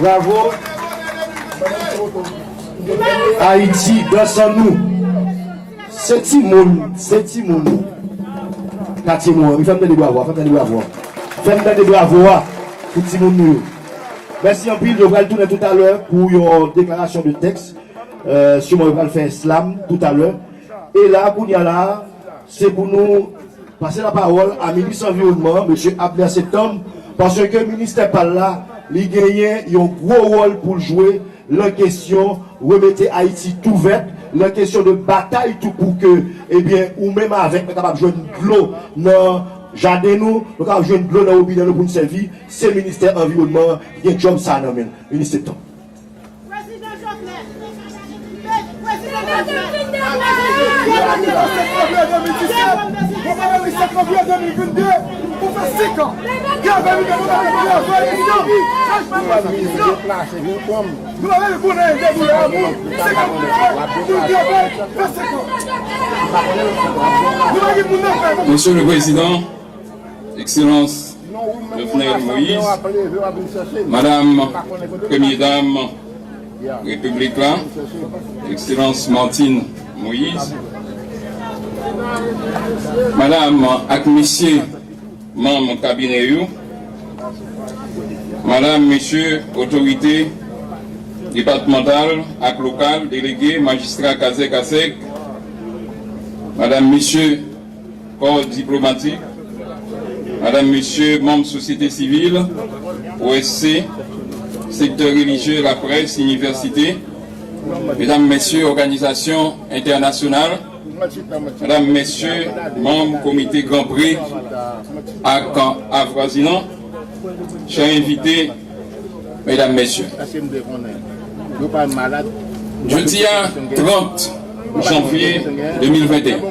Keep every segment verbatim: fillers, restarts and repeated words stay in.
Bravo. Ayiti, dans an nou. Se timoun, se timoun. Katye Moren, wi, fè m tande bravo a, fè m tande bravo a. Fè m tande bravo a pou timoun nou yo. Mèsi anpil, yo pral tounen toutalè pou yon deklarasyon de tèks. Euh, siman yo pral fè slam toutalè. E la, kounye a la, se pou nou pase lapawòl a minis anviwònman, mesye Abner Septembre, paske ministè pa l la, li genyen yon gwo wòl pou l jwe nan kesyon remete Ayiti tou vèt, nan kesyon de batay tou pou ke, ebyen, ou menm avèk mwen kapab jwenn dlo nan jaden nou, nou kapab jwenn dlo nan wobinè nou pou n sèvi, se ministè anviwònman an ki gen djòb sa a nan men l. Minis Septembre. Prezidan Jovenel. Prezidan Jovenel. Mwen pale de senk fevriye de mil disèt, mwen pale de senk fevriye de mil vennde, pou fè senk an. Travay nou te konn ap travay ansanm. Chanjman konstitisyon. Nou pale de bonè de doulè a moun. Senk an pou travay, fè senk an. Nou pa gen moun nan fè. Monsieur le Président, Excellence Jovenel Moïse, Madame Premye Dam Repiblik la, Excellence Martine Moïse, Madame ak Mesye manm kabinè yo, Madame, Mesye otorite depatmantal ak lokal, delege, majistra, kazèk, asèk, Madame, Mesye kò diplomatik, Madame, Mesye manm sosyete sivil, O S C, sektè relijye, laprès, inivèsite, Medam, Mesye òganizasyon entènasyonal, Medam, Mesye manm komite Gran Pre ak avwazinan, chè envite, Medam, Mesye. Jodi a, trant janvye de mil venteyen,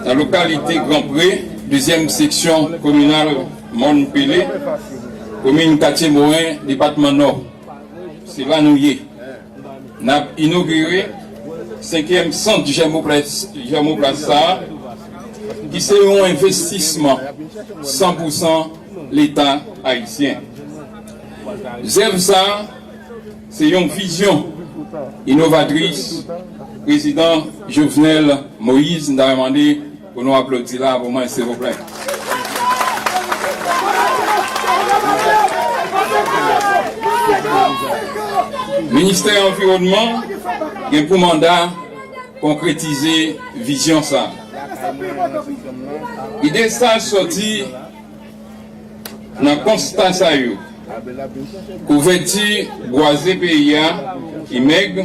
nan lokalite Gran Pre, dezyèm seksyon kominal Mòn Pele, komin Katye Moren, depatman Nò, se la nou ye. N ap inogire senkyèm sant Jèmoplas, Jèmoplas sa a, ki se yon envestisman san pou san Leta ayisyen. Zèv sa a, se yon vizyon inovatris Prezidan Jovenel Moïse. M ta mande pou nou aplodi la pou mwen, silvouplè. Ministè Anviwònman gen pou manda konkretize vizyon sa a. Ide sa a sòti nan konsta sa yo: kouvèti bwaze peyi a ki mèg,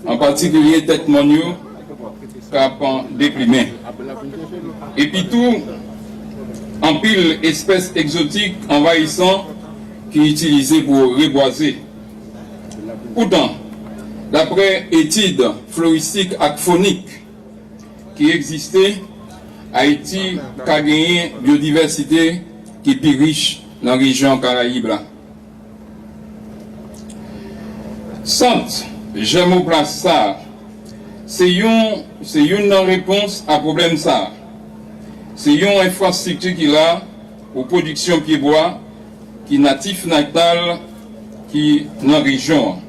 an patikilye tèt mòn yo k ap deplimen. Epi tou, anpil espès egzotik anvayisan ki itilize pou rebwaze. Poutan, daprè etid floristik ak fonik ki egziste, Ayiti ka genyen byodivèsite ki pi rich nan rejyon Karayib la. Sant Jèmoplas sa a, se yon, se youn nan repons a pwoblèm sa a. Se yon enfrastrikti ki la pou pwodiksyon pyebwa ki natif natal ki nan rejyon an,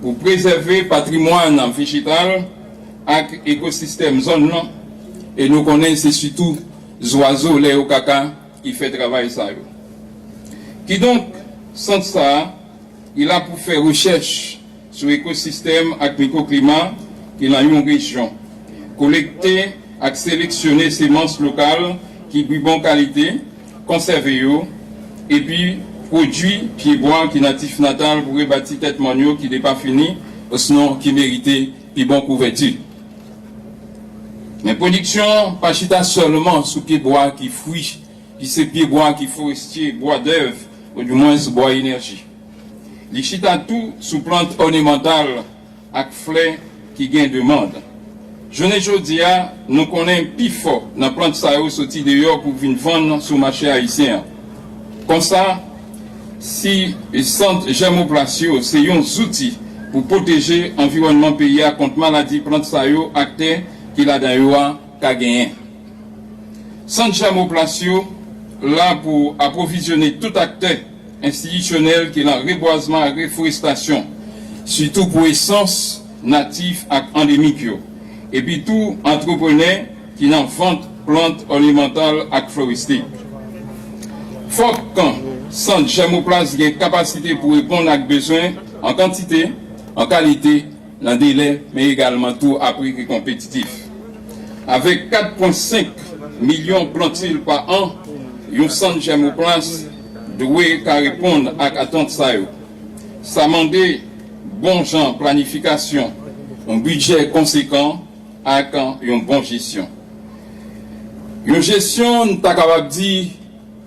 pou prezève patrimwàn vejetal ak ekosistèm zòn nan, e nou konnen se sitou zwazo, lè yo kaka, ki fè travay sa yo. Kidonk, sant sa a, li la pou fè rechèch sou ekosistèm ak mikwoklima ki nan yon rejyon, kolekte ak seleksyone semans lokal ki pi bon kalite, konsève yo, epi pwodui pyebwa ki natif natal pou rebati tèt mòn yo ki depafini, osnon ki merite pi bon kouvèti. Men pwodiksyon an pa chita sèlman sou pyebwa ki fwi, ki se pyebwa ki forestye, bwa dèv, oudimwens bwa enèji. Li chita tou sou plant ònemantal ak flè ki gen demann. Jounen jodi a, nou konnen pifò nan plant sa yo soti deyò pou vin vann sou mache ayisyen an. Konsa, si sant Jèmoplas yo se yon zouti pou pwoteje anviwònman peyi a kont maladi plant sa yo ak tè ki ladan yo a ka genyen. Sant Jèmoplas yo la pou apwovizyone tout aktè enstitisyonèl ki nan rebwazman ak reforestasyon, sitou pou esans natif ak andemik yo, epi tou antreprenè ki nan vant plant ònemantal ak floristik. Fòk sant Jèmoplas gen kapasite pou reponn ak bezwen an kantite, an kalite, nan delè, men egalman tou a pri ki konpetitif. Avèk kat pwen senk milyon plantil pa an, yon sant Jèmoplas dwe ka reponn ak atant sa yo. Sa mande bon jan planifikasyon, yon bidjè konsekan ak yon bon jesyon. Yon jesyon, n ta kapab di,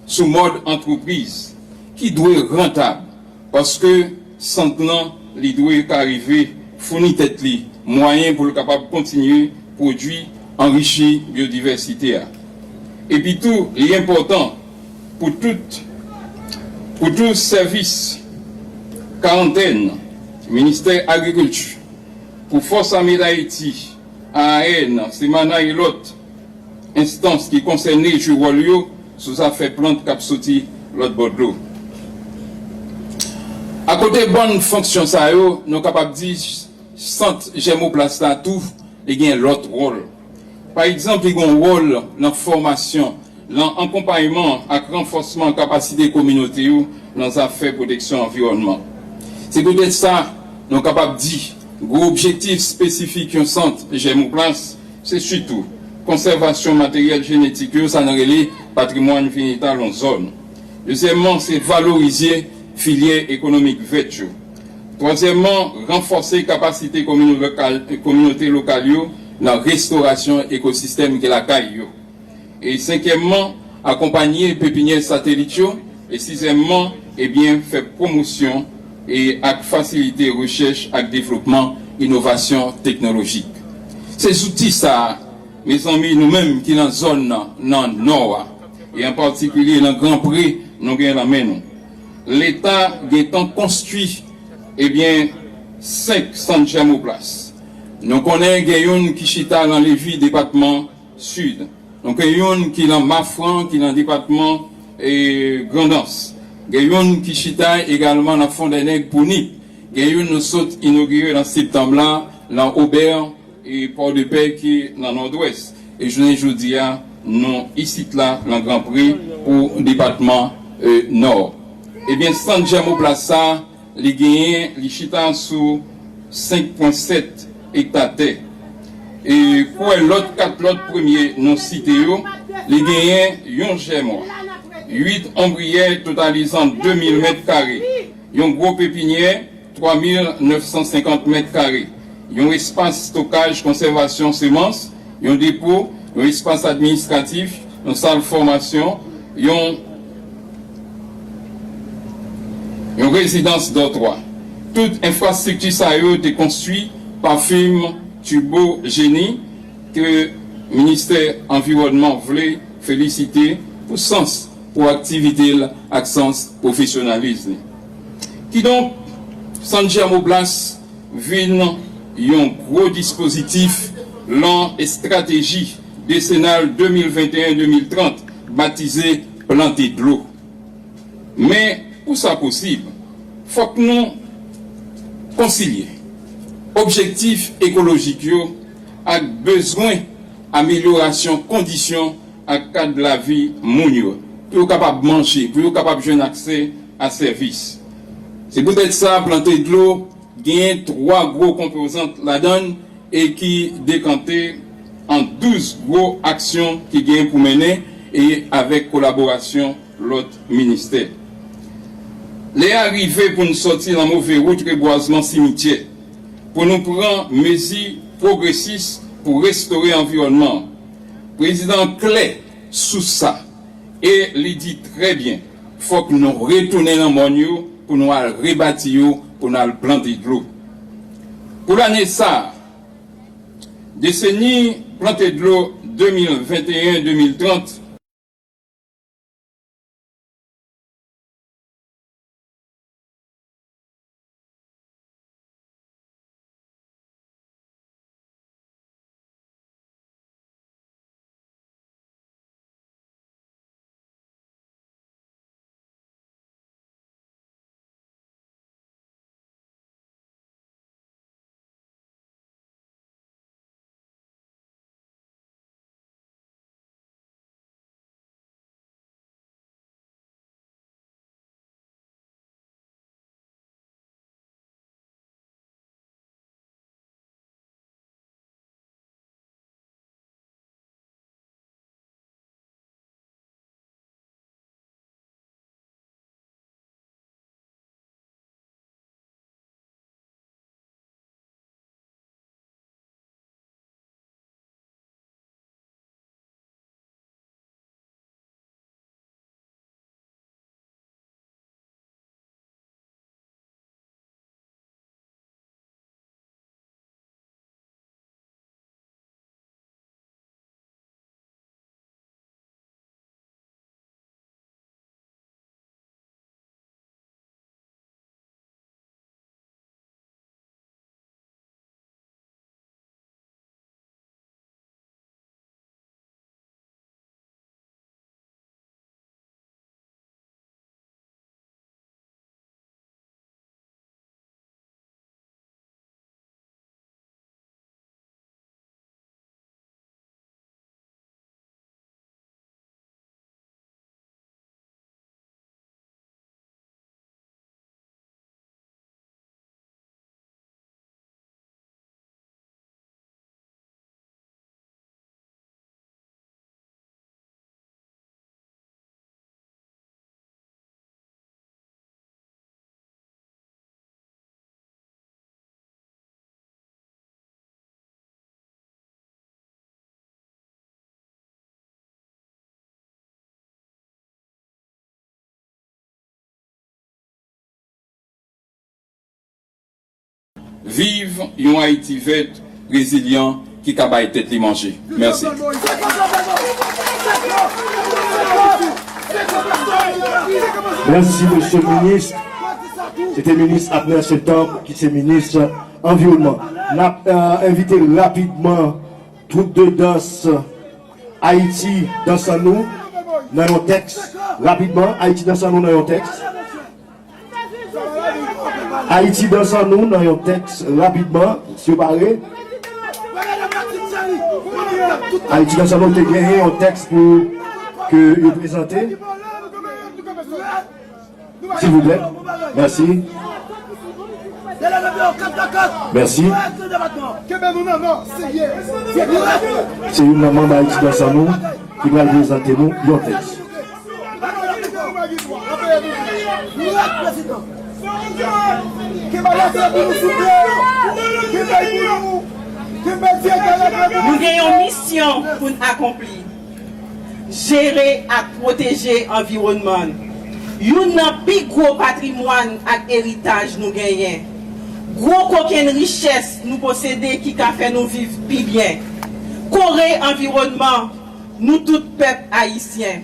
sou mòd antrepriz ki dwe rantab, paske sant lan, li dwe ka rive founi tèt li mwayen pou l kapab kontinye pwodui, anrichi byodivèsite a. Epi tou, li enpòtan pou tout, pou tou sèvis karantèn, Ministè Agrikilti, pou Fòs Ame Dayiti, A A N, Semana e lòt enstans ki konsène jwe wòl yo sou zafè plant k ap soti lòt bò dlo. Akote bann fonksyon sa yo, nou kapab di sant Jèmoplas la tou, li gen lòt wòl. Pa egzanp, li gen yon wòl nan fòmasyon, nan akonpayman ak ranfòsman kapasite kominote yo nan zafè pwoteksyon anviwònman. Se poutèt sa, nou kapab di, gwo objektif espesifik yon sant Jèmoplas, se sitou konsèvasyon materyèl jenetik yo, sa n rele patrimwàn vinital yon zòn. Dezyèmman, se valorize filyè ekonomik vèt yo. Twazyèmman, ranfòse kapasite komino lokal, kominote lokal yo nan restorasyon ekosistèm ki lakay yo. E senkyèmman, akonpanye pepinyè satelit yo. E sizyèmman, ebyen, fè pwomosyon e ak fasilite rechèch ak devlopman inovasyon teknolojik. Se zouti sa a, mezanmi, nou menm ki nan zòn nan, nan Nò a, e an patikilye nan Gran Pre, nou gen nan men nou. Leta gentan konstwi, ebyen, senk sant Jèmoplas. Nou konnen gen youn ki chita nan Levi, depatman Sid. Nou gen youn ki nan Mafran, ki nan depatman, e, Grandans. Gen youn ki chita egalman nan Fondènèg pou Nip. Gen youn nou sot inogire nan septanm la, nan Obè, e Pòdepè ki nan Nòdwès. E jounen jodi a, nou isit la, nan Gran Pre pou depatman, e, Nò. Ebyen, sant Jèmoplas sa, li genyen, li chita sou senk pwen sèt ekta tè. E pou wè lòt kat lòt premye nou site yo, li genyen yon jèmwa, uit onbriyè totalizan de mil mèt kare, yon gwo pepinyè, twa mil nèf san senkant mèt kare, yon espas stokaj konsèvasyon semans, yon depo, yon espas administratif, yon sal fòmasyon, yon, yon rezidans dòtwa. Tout enfrastrikti sa yo te konstwi pa fim Turbo Génie, ke Ministè Anviwònman vle felisite pou sans, pou aktivite l ak sans pwofesyonalis li. Kidonk, sant Jèmoplas vin yon gwo dispozitif lan estrateji desenal de mil venteyen de mil trant, batize Plante Dlo. Men, pou sa posib, fòk nou konsilye objektif ekolojik yo ak bezwen amelyorasyon kondisyon ak kad lavi moun yo, pou yo kapab manje, pou yo kapab jwenn aksè a sèvis. Se poutèt sa, Plante Dlo genyen twa gwo konpozant ladan l e ki dekante an douz gwo aksyon ki gen pou mennen e avèk kolaborasyon lòt ministè. Lè a rive pou n sòti nan move wout rebwazman simityè, pou nou pran mezi pwogresis pou restore anviwònman an. Prezidan klè sou sa e li di trè byen, fòk nou retounen nan mòn yo pou nou al rebati yo, pou n al plante dlo. Pou lane sa a, deseni Plante Dlo de mil venteyen de mil trant, Viv yon Ayiti vèt, rezilyan, ki ka bay tèt li manje. Mèsi. Mèsi, mesye minis. Se te minis Abner Septembre, ki se minis anviwònman. N ap, euh, envite rapidman twoup de dans Ayiti Dans An Nou nan yon tèks. Rapidman, Ayiti Dans An Nou nan yon tèks. Ayiti Dans An Nou nan yon tèks rapidman, si yo pare. Ayiti Dans An Nou te genyen yon tèks pou ke yo prezante. Silvouplè. Mèsi. Mèsi. Se youn nan manm Ayiti Dans An Nou ki pral prezante nou yon tèks. Nou gen yon misyon pou n akonpli. Jere ak pwoteje anviwònman n. Youn nan pi gwo patrimwàn ak eritaj nou genyen. Gwo kokenn richès nou posede ki ka fè nou viv pi byen. Kore anviwònman, nou tout pèp ayisyen.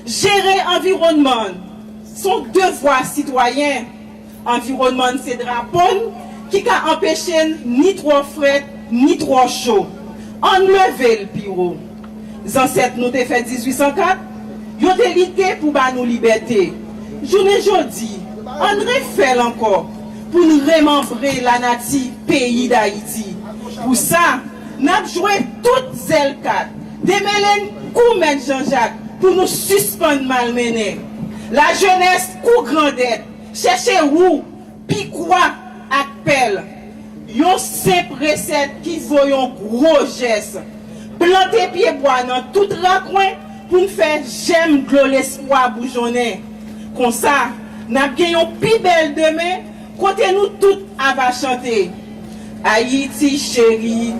Jere anviwònman n, se yon devwa sitwayen. Anviwònman n se drapo n ki ka anpeche n ni twò frèt, ni twò cho. Ann leve l pi wo. Zansèt nou te fèt dizuit san kat, yo te lite pou ba nou libète. Jounen jodi, ann refè l ankò pou n remanbre lanati peyi Dayiti. Pou sa, n ap jwe tout zèl kat, demele n kou Mèt Janjak pou nou sispann malmennen. Lajenès kou grandèt, chèche wou, pikwa ak pèl. Yon senp resèt ki vo yon gwo jès. Plante pyebwa nan tout rakwen pou n fè jèm dlo lespwa boujonnen. Konsa, n ap gen yon pi bèl demen kote nou tout ava chante. Ayiti cheri,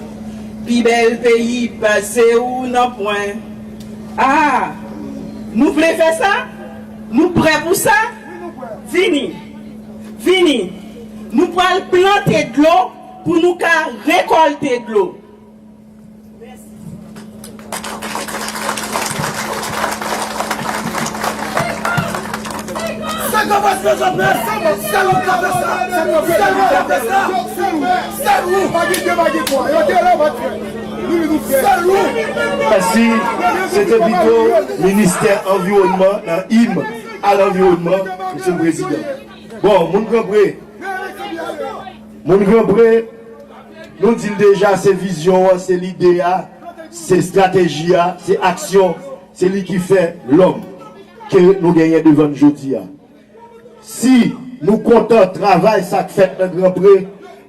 pi bèl peyi pase ou nan pwen. Ah, nou vle fè sa? Nou prè pou sa? Vini, vini, nou pral plante dlo pou nou ka rekòlte dlo. Sèl ou k ap fè sa. Sèl ou k ap fè sa. Sèl ou. Pa gen de, pa gen twa. Yo te la, pa t fè. Nou menm nou fè. Sèl ou. Mèsi. Se te pito ministè anviwònman nan im a lanviwònman, mesye le prezidan. Bon, moun Granpré. Moun Granpré, nou di l deja, se vizyon an, se lide a, se estrateji a, se aksyon, se li ki fè lòm ke nou genyen devan n jodi a. Si nou kontan travay sa k fèt nan Granpré,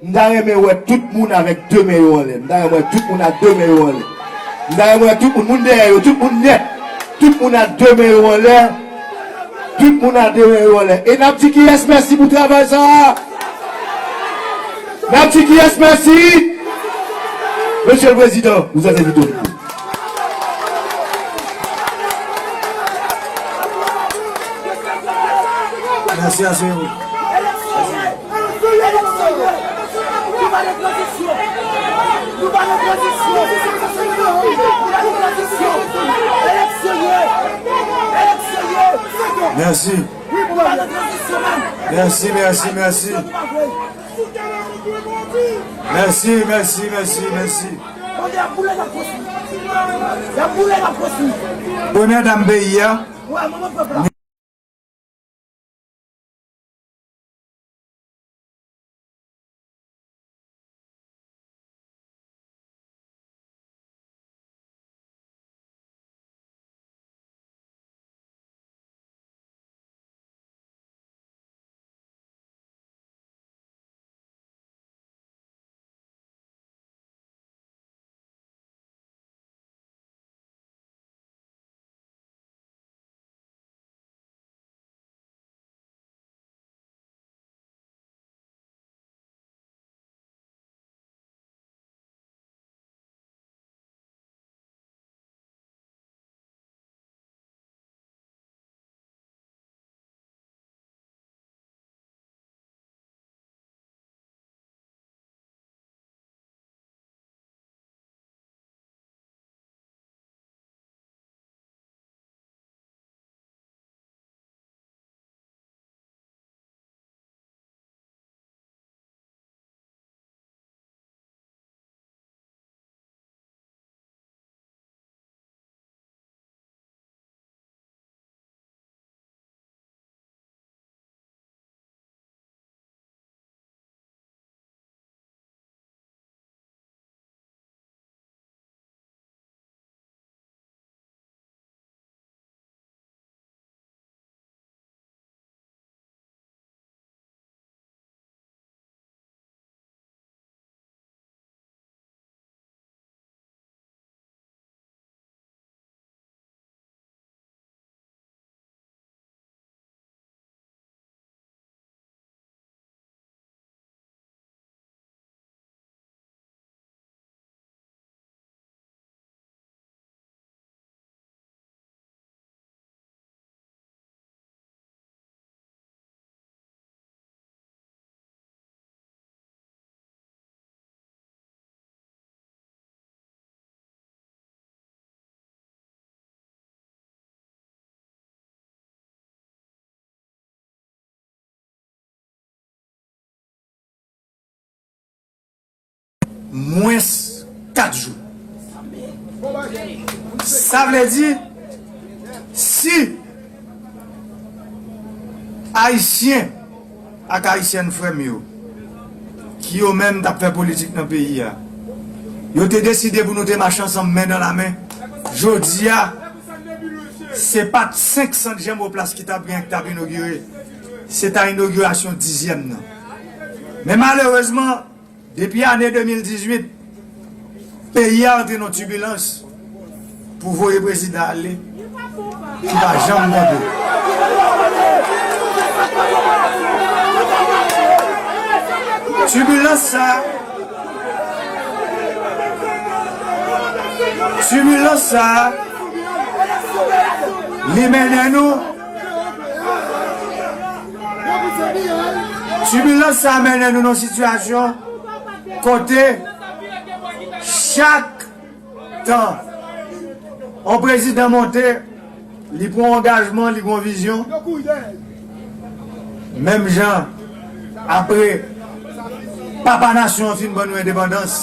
m ta renmen wè tout moun avèk de men yo anlè. M ta renmen wè tout moun ak de men yo anlè. M ta renmen wè tout moun, moun dèyè yo, tout moun nèt. Tout moun ak de men yo anlè. Tout moun ak de men yo anlè. E n ap di kiyès mèsi pou travay sa a? N ap di kiyès mèsi? Mesye le prezidan, vous êtes invité au micro. Mèsi a se ou. Mèsi. Mèsi, mèsi, mèsi. Mèsi, mèsi, mèsi, mèsi. Premyè dam peyi a. mwens kat jou. Sa vle di, si Ayisyen ak Ayisyèn frè m yo, ki yo menm t ap fè politik nan peyi a, yo te deside pou nou te mache ansanm men dan la men, jodi a, se pa t senk sant Jean Beauplas ki t ap gen, ki t ap inogire, se ta inogirasyon dizyèm nan. Men malerezman, depi ane de mil dizuit, peyi a antre nan tibilans pou voye prezidan ale, ki pa janm tande. Tibilans sa, tibilans sa, li mennen nou, tibilans sa mennen nou nan sitiyasyon kote chak tan yon prezidan monte, li pran yon angajman, li gen yon vizyon. Menm jan, apre papa nasyon an fin ban nou endepandans,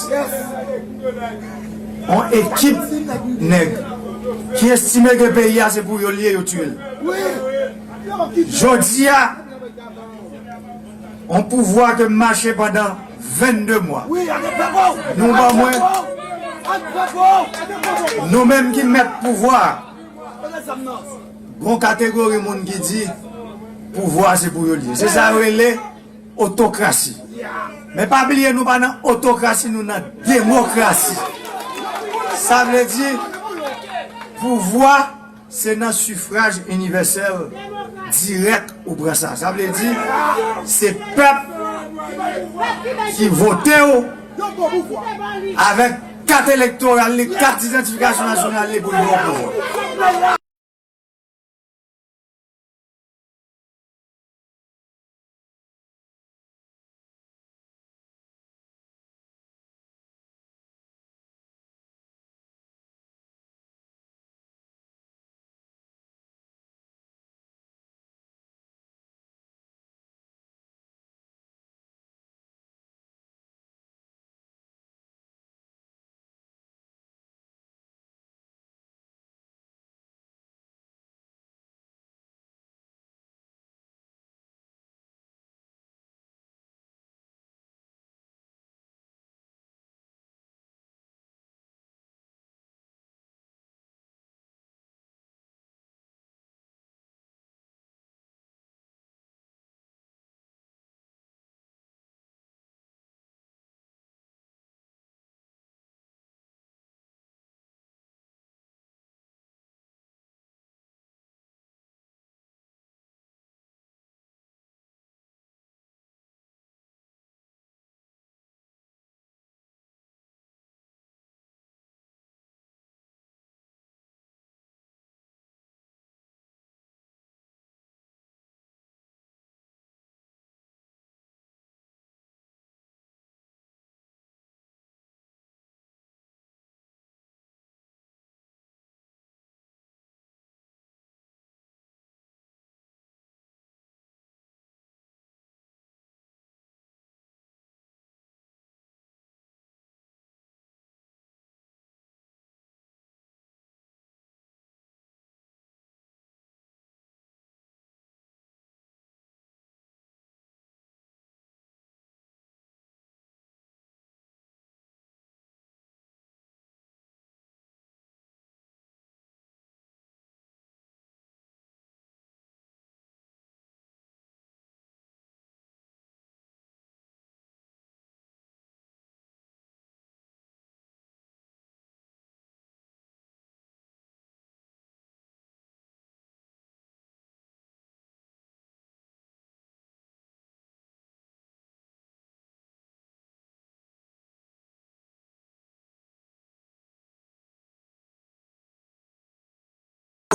yon ekip nèg ki estime ke peyi a se pou yo l ye, yo tiye l. Jodi a, yon pouvwa ke m mache pandan vennde mwa. Nou ban mwen, nou menm ki mèt pouvwa a, gon kategori moun ki di pouvwa a se pou yo l ye. Se sa yo rele otokrasi. Men pa bliye, nou pa nan otokrasi, nou nan demokrasi. Sa vle di, pouvwa se nan sifraj inivèsèl dirèk ou pran sa. Sa vle di, se pèp ki vote w avèk kat elektoral li, kat idantifikasyon nasyonal li pou l ba w pouvwa.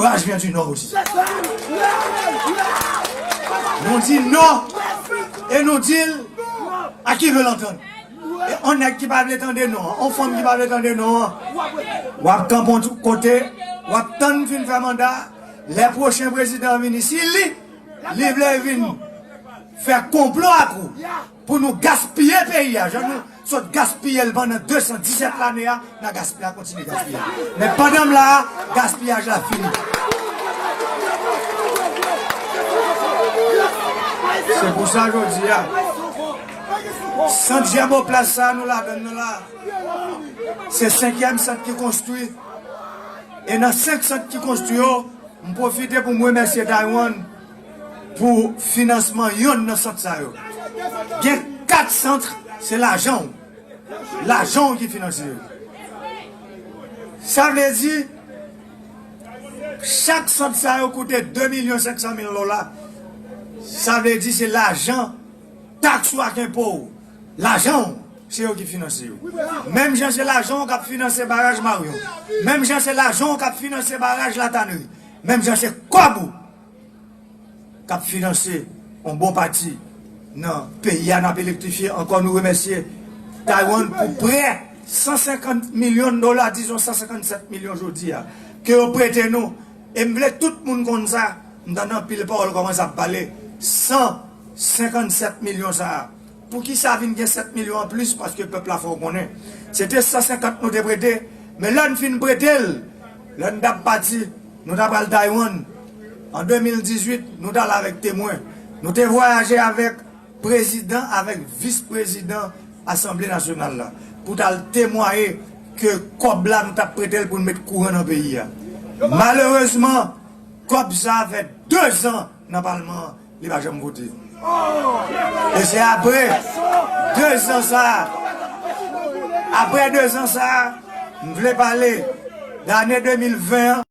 Kouraj Vyan di Nò osi. Nou di non e nou di l à qui veut l'entendre. E on nèg ki pa vle tande non an, on fanm ki pa vle tande non an, w ap kanpe yon kote, w ap tann fin fè manda. Lè pwochen prezidan an vini, si li, li vle vin fè konplo ak ou pou nou gaspiye peyi a, jan nou, Sot gaspiye l pandan de san disèt lane a, n a gaspiye, a kontinye gaspiye. Men pandan m la a, gaspiyaj la fini. Se pou sa jodi a, sant Jèmoplas sa a nou ladann nan la, se senkyèm sant ki konstwi. E nan senk sant ki konstwi yo, m pwofite pou m remèsye Taiwan pou finansman yonn nan sant sa yo. Gen kat sant, se lajan w. Lajan w ki finanse yo. Sa vle di, chak sant sa yo koute de milyon senk san mil dola. Sa vle di se lajan taks ou ak enpo w. Lajan w, se yo ki finanse yo. Menm jan se lajan w k ap finanse baraj Marion. Menm jan se lajan w k ap finanse baraj Latanri. Menm jan se kòb ou k ap finanse yon bon pati nan peyi a n ap elektrifye. Ankò nou remèsye Taiwan pou prè san senkant milyon dola, dizon san senkannsèt milyon jodi a, ke yo prete nou. E m vle tout moun konn sa, m tande anpil pawòl kòmanse ap pale, san senkannsèt milyon sa a. Poukisa vin gen sèt milyon anplis? Paske pèp la fè w konnen. Se te san senkant nou te prete, men lè n fin prete l, lè n t ap pati, nou t apral Taiwan. An de mil dizuit, nou t al avèk temwen. Nou te vwayaje avèk prezidan, avèk vis prezidan Asanble Nasyonal la, pou t al temwaye ke kòb la nou t ap prete l pou n met kouran nan peyi a. Malerezman, kòb sa a fè de zan nan palman an, li pa janm vote. E se apre de zan sa a, apre de zan sa a, m vle pale de ane de mil ven an.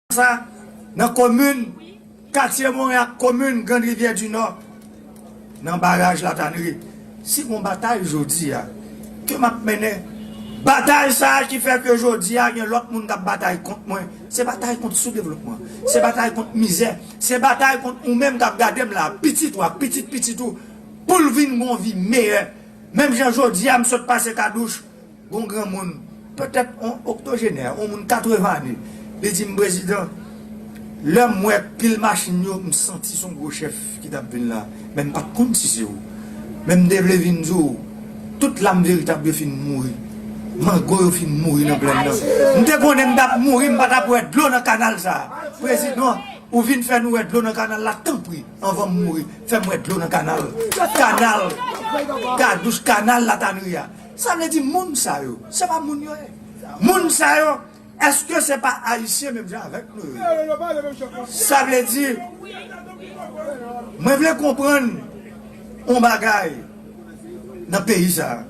Sa, nan komin Katye Moren ak komin Grand Rivière du Nord, nan baraj Latanri. Si gon batay jodi a, ke m ap mennen, batay sa a ki fè ke jodi a gen lòt moun k ap batay kont mwen, se batay kont soudevlopman, se batay kont mizè, se batay kont ou menm k ap gade m la, pitit ou ak pitit pitit ou, pou l vin gon vi meyè. Menm jan jodi a m sot pase Kadouch, gon granmoun, petèt on oktojenè, on moun katreven ane, li di m, "Prezidan, lè m wè pil machin yo, m santi se on gwo chèf ki t ap vin la, men m pa t konn si se ou. Men m te vle vin di w, tout lam veritab yo fin mouri. Mango yo fin mouri nan plèn nan. M te konnen m t ap mouri, m pa t ap wè dlo nan kanal sa a." Prezidan, Ou vin fè nou wè dlo nan kanal la, tanpri, anvan m mouri, fè m wè dlo nan kanal. Kanal Kadouch, kanal Latanri a. Sa vle di moun sa yo, se pa moun yo ye. Moun sa yo, èske se pa Ayisyen menm jan avèk nou yo ye? Sa vle di, mwen vle konprann yon bagay nan peyi sa a.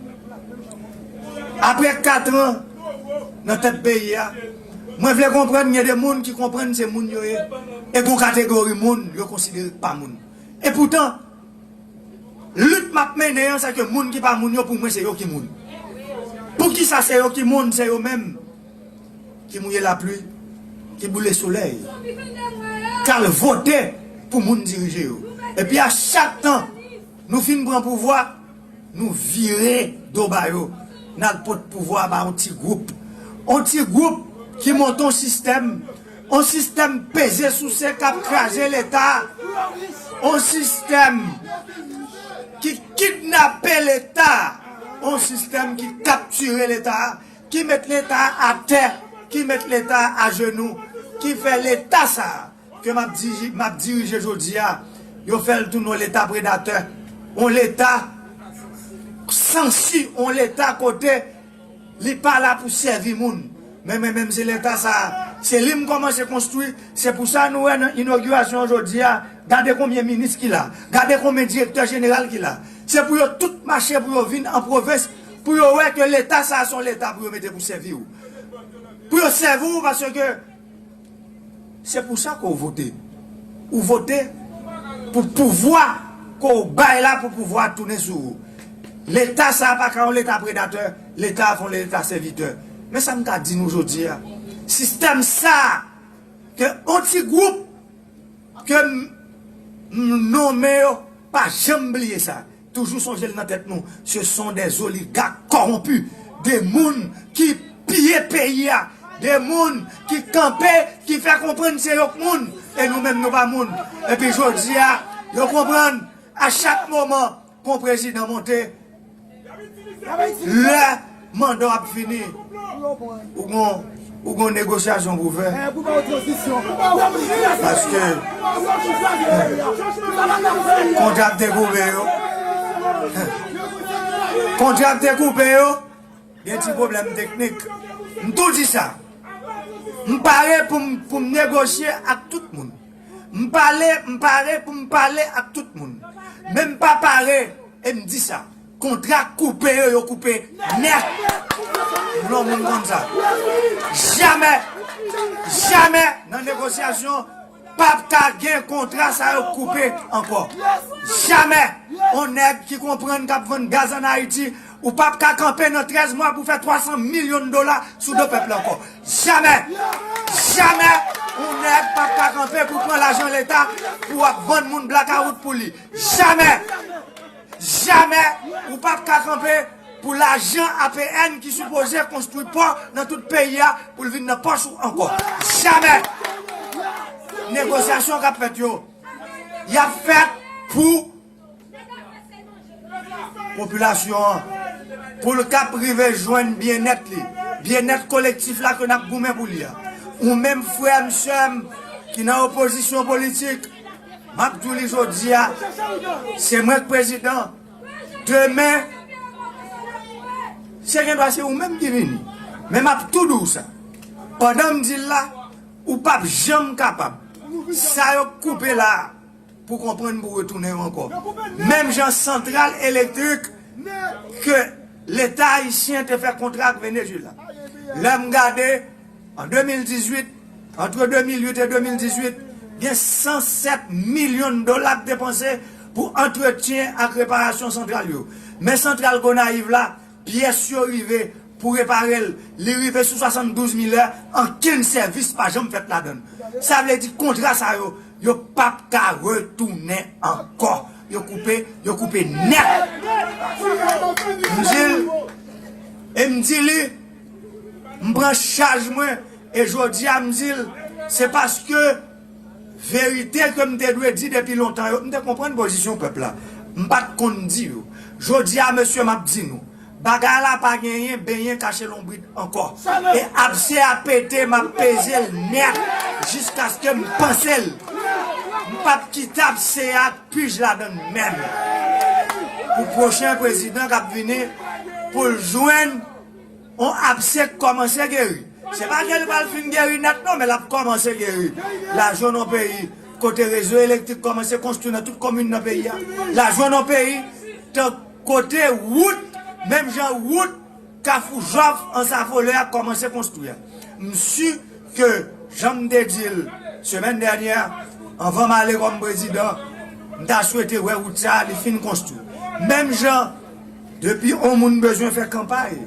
Apre kat an nan tèt peyi a, mwen vle konprann gen de moun ki konprann se moun yo ye, e gon kategori moun yo konsidere pa moun. E poutan, lit m ap mennen an, se ke moun ki pa moun yo, pou mwen, se yo ki moun. Poukisa se yo ki moun? Se yo menm ki mouye lapli, ki boule solèy, k al vote pou moun dirije yo. Epi a chak tan nou fin pran pouvwa, nou vire do ba yo, n al pot pouvwa ba yon ti gwoup. Yon ti gwoup ki monte yon sistèm, yon sistèm peze souse k ap kraze Leta, yon sistèm ki kidnape Leta, yon sistèm ki kaptire Leta, ki met Leta atè, ki met Leta ajenou, ki fè Leta sa a ke m ap diri-, m ap dirije jodi a, yo fè l tounen yon Leta predatè, yon Leta sansi, yon Leta kote li pa la pou sèvi moun. Men mwen menm, se Leta sa a, se li m kòmanse konstwi. Se pou sa nou wè nan inogirasyon jodi a, gade konbyen minis ki la, gade konbyen direktè jeneral ki la. Se pou yo tout mache, pou yo vin an pwovens, pou yo wè ke Leta sa a se yon Leta pou yo mete pou sèvi w. Pou yo sèvi w, paske se pou sa ke w vote. Ou vote pou pouvwa ke w bay la, pou pouvwa a tounen sou ou. Leta sa a pa ka yon Leta predatè, Leta a fè yon Leta sèvitè. Men sa m ka di nou jodi a, sistèm sa a, ke yon ti gwoup ke m, m nonmen yo, pa janm bliye sa. Toujou sonje l nan tèt nou. Ce sont des oligarques corrompus. De moun ki piye peyi a. De moun ki kanpe, ki fè konprann se yo k moun. E nou menm, nou pa moun. Epi jodi a, yo konprann, a chak moman, kon prezidan monte, lè manda w ap fini, ou gon, ou gon negosyasyon pou fè. Paske kontra k te koupe yo, kontra k te koupe yo, gen ti pwoblèm teknik. M tou di sa. M pare pou m, pou m negosye ak tout moun. M pale, m pare pou m pale ak tout moun. Men m pa pare, e m di sa, kontra koupe yo, yo koupe nèt. M vle yon moun konn sa. Jamè, jamè nan negosyasyon, p ap ka gen kontra sa yo koupe ankò. Jamè, yon nèg ki konprann k ap vann gaz ann Ayiti, ou p ap ka kanpe nan trèz mwa pou fè twa san milyon dola sou do pèp la ankò. Jamè! Jamè yon nèg p ap ka kanpe pou pran lajan Leta pou w ap vann moun blakawout pou li. Jamè! Jamè ou p ap ka kanpe pou lajan A P N ki sipoze konstwi pò nan tout peyi a pou l vin nan pòch ou ankò. Jamè! Negosyasyon k ap fèt yo, y ap fèt pou popilasyon an, pou l kab rive jwenn byennèt li, byennèt kolektif la ke n ap goumen pou li a. Ou menm frè m, sè m, ki nan opozisyon politik, m ap di w li jodi a, se mwen k prezidan. Demen, se gendwa se ou menm ki vini. Men m ap tou di w sa. Pandan m di l la, ou p ap janm kapab. Sa yo k koupe la a, pou konprann, pou retounen yo ankò. Menm jan santral elektrik ke Leta ayisyen te fè kontra ak Venezuela. Lè m gade, an de mil dizuit, antre de mil uit e de mil dizuit, gen san sèt milyon dola k depanse pou antretyen ak reparasyon santral yo. Men santral Gonayiv la, pyès yo rive pou repare l, li rive sou swasanndouz mil è, ankenn sèvis pa janm fèt ladan l. Sa vle di kontra sa yo, yo p ap ka retounen ankò. Yo koupe, yo koupe nèt. M di l, e m di li, m pran chaj mwen, e jodi a m di l, se paske verite ke m te dwe di depi lontan yo, m te konprann pozisyon pèp la. M pa t konn di yo. Jodi a, mesye, m ap di nou, bagay la pa genyen benyen kache lonbrit ankò. E abse a pete, m ap peze l nèt. jiskaske m panse l. M p ap kite abse a pij ladan l menm. Pou pwochen prezidan k ap vini, pou l jwenn yon abse k kòmanse geri. Se pa ke li pral fin geri nèt non, men l ap kòmanse geri. Lajou nan peyi, kote rezo elektrik kòmanse konstwi nan tout komin nan peyi a. Lajou nan peyi, tan kote wout, menm jan wout Kafou Jòf, Ansafolè a kòmanse konstwi a. M si ke, jan m te di l semèn dènyè, anvan m ale kòm prezidan, m ta swete wè wout sa a, li fin konstwi. Menm jan, depi yon moun bezwen fè kanpay,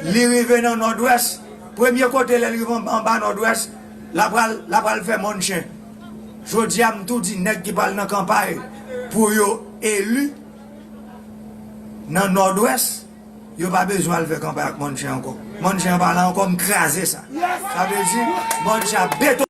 li rive nan Nòdwès, premye kote lè l rive anba, anba Nòdwès, l a pral, l a pral fè mòn chen. Jodi a, m tou di nèg ki pral nan kanpay pou yo eli nan Nòdwès, yo pa bezwen al fè kanpay ak mòn chen ankò. Mòn chen an pa la ankò, m kraze sa. Sa vle di, mòn chen ap beton.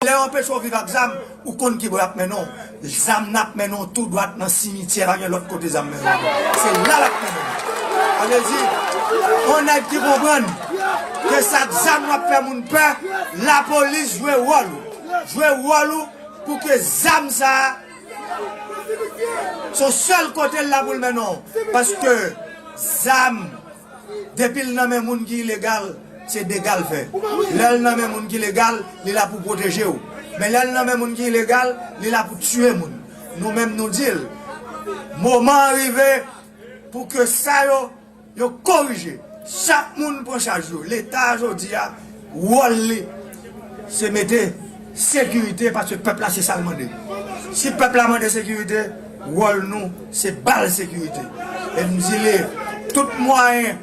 Lè yo anpeche w viv ak zam, ou konn ki bò y ap mennen w. Zam nan ap mennen w tou dwat nan simityè, pa gen lòt kote zam mennen w. Se la l ap mennen w. Sa vle di, yon nèg ki konprann ke se ak zam w ap fè moun pè, lapolis jwe wòl ou. Jwe wòl ou pou ke zam sa a, se sèl kote l la pou l mennen w. Paske zam, depi l nan men moun ki ilegal, se dega l fè. Lè l nan men moun ki legal, li la pou pwoteje w. Men lè l nan men moun ki ilegal, li la pou tiye moun. Nou menm nou di l, moman an rive pou ke sa yo, yo korije. Chak moun pran chaj yo. Leta jodi a, wòl li, se mete sekirite, paske pèp la se sa l mande. Si pèp la mande sekirite, wòl nou, se ba l sekirite. E m di li, tout mwayen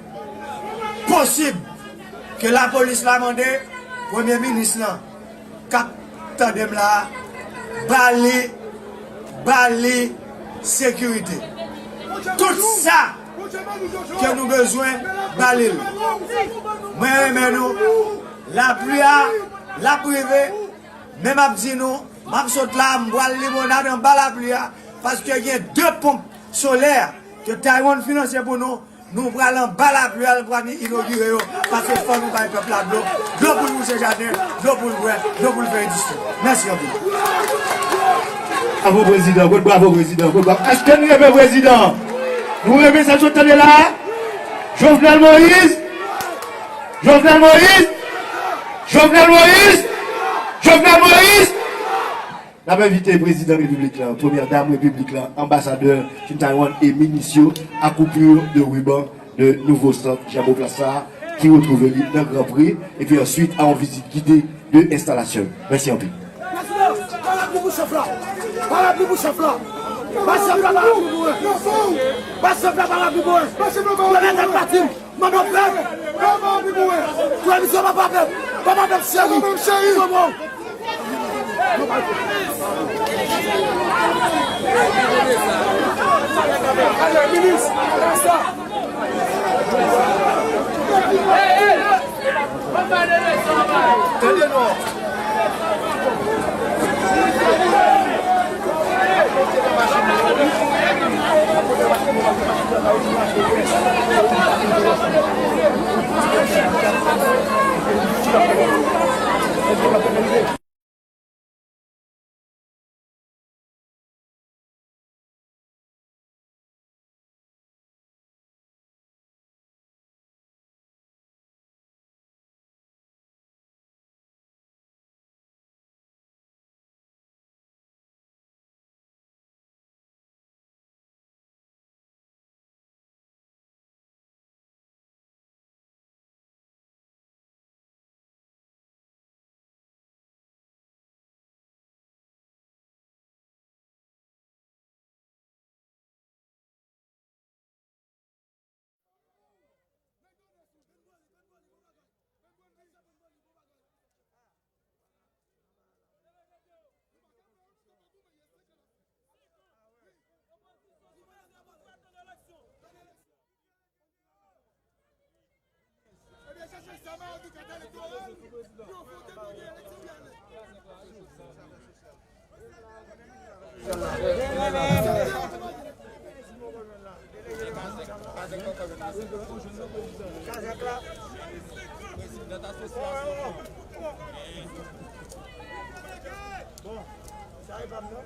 posib ke lapolis la mande, premye minis lan, k ap tande m la a, ba li, ba li sekirite. Tout sa ke nou bezwen, ba li l. Mwen renmen nou. Lapli a, l ap rive. Men m ap di nou, m ap sot la, m pral limonad anba lapli a, paske gen de ponp solè ke Taiwan finanse pou nou. Nou pral anba lapli a, nou pral vin inogire yo, paske fò nou bay pèp la dlo, dlo pou l bouse jaden, dlo pou l bwè, dlo pou l fè endistri. Mèsi anpil. Bravo prezidan, kout bravo prezidan, kout bravo. Èske nou renmen prezidan? Nou renmen sa nou sot tande la? Jovenel Moïse? Jovenel Moïse? Jovenel Moïse? Jovenel Moïse? N ap envite prezidan repiblik la, premyè dam repiblik la, anbasadè Chine Taiwan e minis yo, à coupure de ruban de nouvo sant Jean Beauplasard ki retwouve li nan Grand Prix, epi answit a yon vizit gide de enstalasyon. Mèsi anpil. Prezidan, pa lapli pou chèf la. Pa lapli pou chèf la. Pa chèf la, pa lapli pou mwen. Pa chèf la, pa lapli pou mwen. Yo mèt ak pati m. Mande pèp. Pèp ap vin pou wè. Premye misyon papa pèp. Papa pèp cheri. Papa pèp cheri. Komo. Ale, minis. Sa. Tande non. Bon, sa e pa m non?